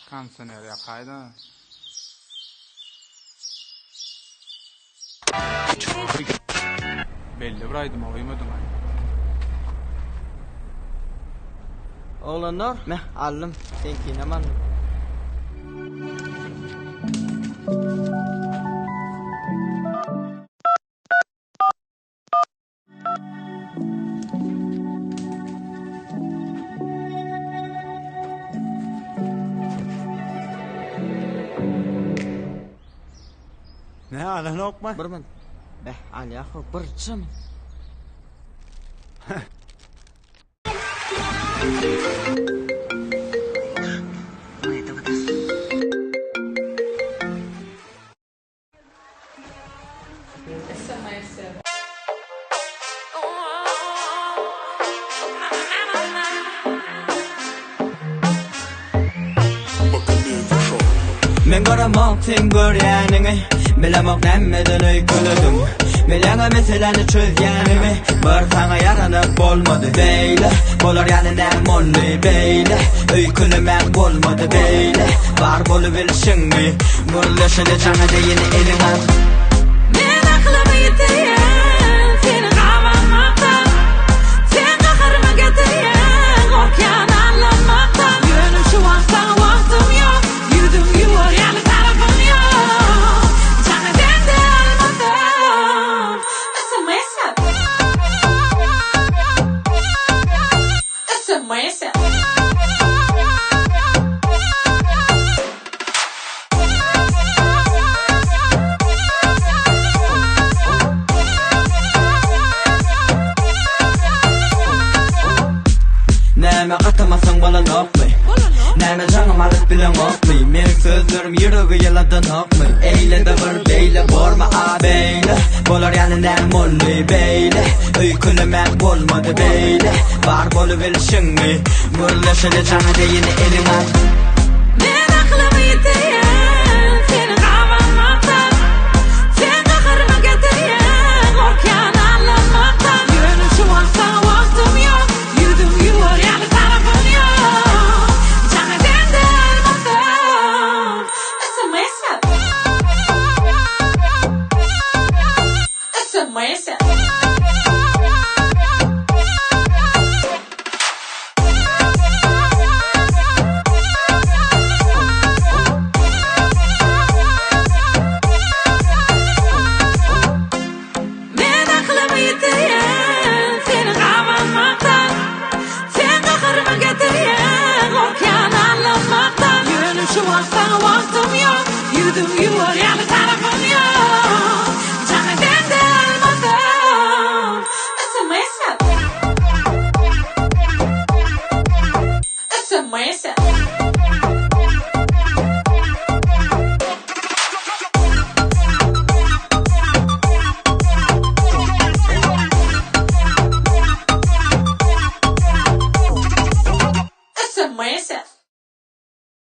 Kondisioner ýakaýda. Belli bir aýdyma goýmadyňaý. Oglanlar, meh, aldym. Seňkinem aldym. Ne alanokmy? Bir min. Beh, alýa-how, birje min. Men göremok seň görýäniňi Bilemok nämeden öýkelediň Bilýäňä meseläni çözýänimi Bir saňa ýaranyp bolmady beýle Bolar ýaly näme boldy beýle Öýkelemäň bolmady beýle Bar bolubilşiňmi Gürleşeli jaňa deýin eliň al. Men aklymy ýitirýän seni gabanmakdan Sen gaharymy getirýäň gorkýan aldanmakdan Ýöne şu wagt saňa wagtym ýok Ýüzüm ýuwar ýaly tarapym ýok Jaň edemde almasam Sms at Sms at. Näme gatamasaň bolanokmy? Näme jaňym alyp bileňokmy? Meniň sözlerim ýüregi ýyladanokmy? Eýle-de bir beýle bormy a beýle? Bolar ýaly näme boldy beýle? Öýkelemäň bolmady beýle Bar bolubilşiňmi? Gürleşeli jaňa deýin eliň al. Men aklymy ýitirýän seni gabanmakdan Sen gaharymy getirýäň gorkýan aldanmakdan Ýöne şu wagt saňa wagtym ýok Ýüzüm ýuwar ýaly tarapym ýok Jaň edemde almasam Sms at Sms at. Men aklymy ýitirýän seni gabanmakdan Sen gaharymy getirýäň gorkýan aldanmakdan Ýöne şu wagt saňa wagtym ýok Ýüzüm ýuwar ýaly tarapym ýok Jaň edemde almasam Sms at. Sms at.